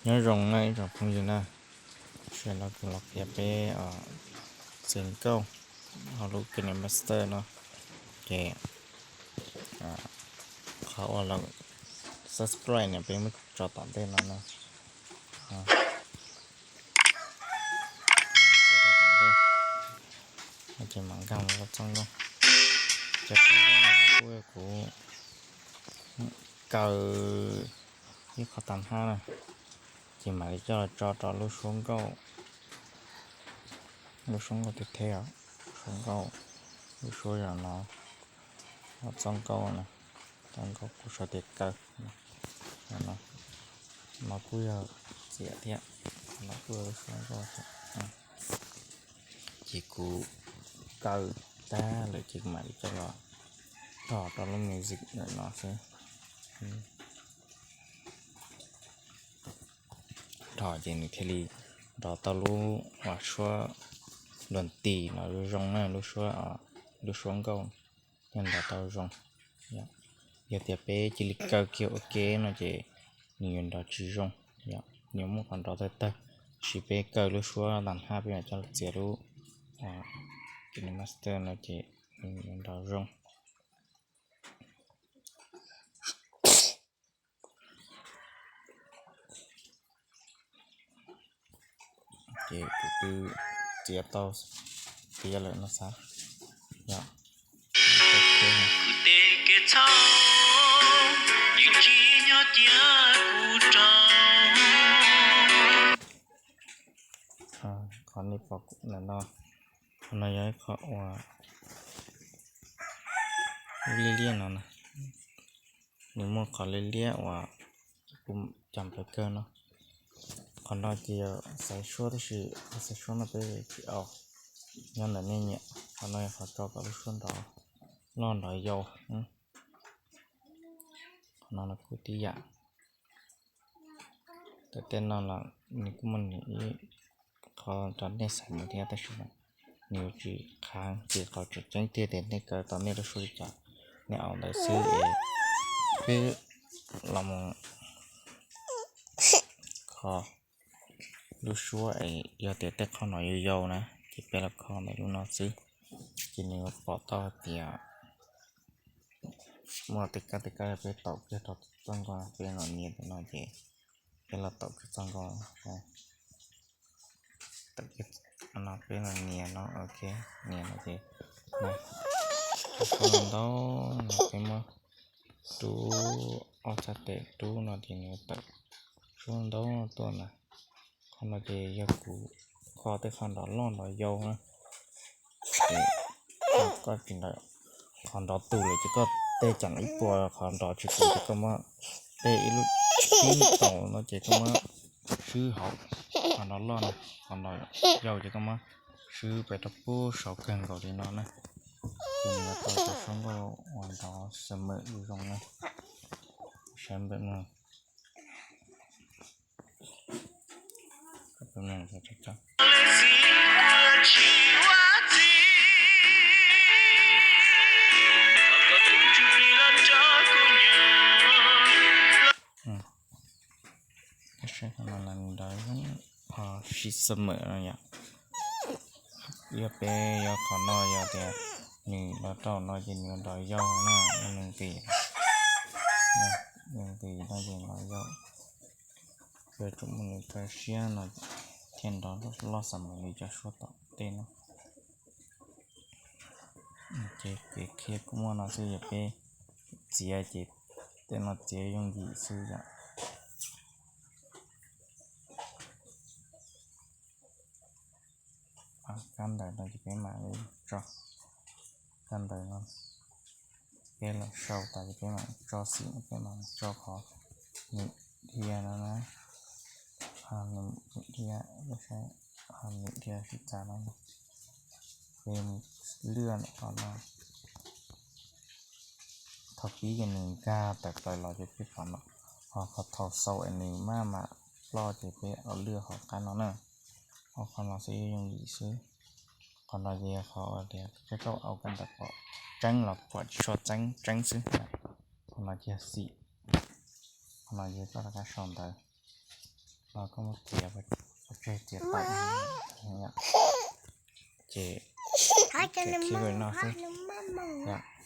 Nyob zoo na ib tsoom phooj ywg na, sawv daws kuv los qhia peb txiav nkauj hauv lub KineMaster no, ces qhov uas lawv subscribe no peb muab tso tom ntej no na. Ces mam nkag mus rau txoj nkauj, ces qhov nkauj no kuj yog kuv kaw ib qho tas hab na, ces mam li coj los tso rau lub suab nkauj, lub suab nkauj tib theb os, suab nkauj, lub suab yog no, txoj nkauj na, txoj nkauj kuv sau tias kaw no, no kuj yog txiav thiab, no kuj yog lub suab nkauj thiab. Ces kuv kaw tag lawm ces kuv mam li coj los rau lub music ntawm no xwb. Dhos ces nws thiaj li nrov tau lub uas suab luag tis no zoo zoo na, lub suab, lub suab nkauj thiaj nrov tau zoo. Yog tias peb cia li kaw kiag ua ke no ces nws yuav nrov tsis zoo, nws yuav muaj qhov nrov tawg tawg. Tab sis peb kaw lub suab tas hab peb mam coj los txiav lub KineMaster no ces nws yuav nrov zoo. Ces kuv twb txiav tau tiav lawm no xav. Yog, tes kev txhaum yeej tsis nyob cia kuv rau. Qhov nej pom kuv ntawm no, qhov no yog ib qho uas liab liab no na, nws muaj qhov liab liab uas kuv cam pawg kawg no. Qhov no ces yog xaiv suab tab sis qhov xaiv suab no peb tsis au, nyob ntawm nej nyiam. Qhov no yog qhov tso kom lub suab nrov loj nrov yau. Qhov no los kuj tib yam. Tam tej no los nws kuj muaj nws ib qho rau nej xaiv mus thiab tab sis nws yuav tsis qha, ces qhov tseem ceeb tiag tias nej kaw tau nej lub suab li cas nej au ntawd xwb es twb los mus kho lub suab es yog tias tej qho no yau yau na ces peb los kho ntawm lub no xwb, ces nws yuav pom tau hais tias muaj tej kab tej kab yog peb taum kiag rau txoj nkauj no, peb los nias ntawm no ces peb los taum kiag txoj nkauj no, peb los nias no, ok, nias no ces suab ntau no peb muab rub ob txhais tes rub no ces nws tawm suab ntau tuaj na. Qhov no ces yog kuv kho tej qho nrov loj nrov yau na. Koj tsis nrov, qhov nrov tus lawm ces koj tej cas ib puas, qhov nrov tsis tus ces koj muab tej ib lub tib taum no ces koj muab swb hauv. Qhov nrov loj na, qhov nrov yau ces koj muab swb pem rau pub saud kawg nkaus li no na. Ces nws yuav tau cov suab nkauj uas nrov summer zoo na. Saib npawm no. Saib qhov no nws nrov zoo, qhov summer no yom. Yog peb yuav qhov no yog tias nws los rau no ces nws yuav nrov yau na, yog nws nqis, nws nqis no ces nrov yau. Yuav tsum muaj nws rau siab no thiaj nrov loj xav mus li cov suab tom tej no. Ces kev qhia kuj muaj no xwb, yog peb txiav ces tej no txiav yooj yim xwb yom. Kab ntawv no ces peb mam li tso, kab ntawv no peb los sau tas ces peb mam tso xim, peb mam tso qhov nws dhia no na, nws dhia, nws dhia sib txav no, peb lwaj qhov no. Thaum pib ces nws nkag tawm plaws los ces peb pom no, ho qhov thaum xaus es nws maj mam ploj ces peb lwaj hauv qab no na. Ho qhov no xwb yooj yim xwb. Qhov no ces yog qhov tias koj au kab ntawv pom tseeb los pom tsis tshua tseeb tseeb xwb. Qhov no ces yog xim, qhov no ces koj rov qab sau ntawv. Koj muab txiav pov tseg txiav tawm, ces keyboard no xwb yom.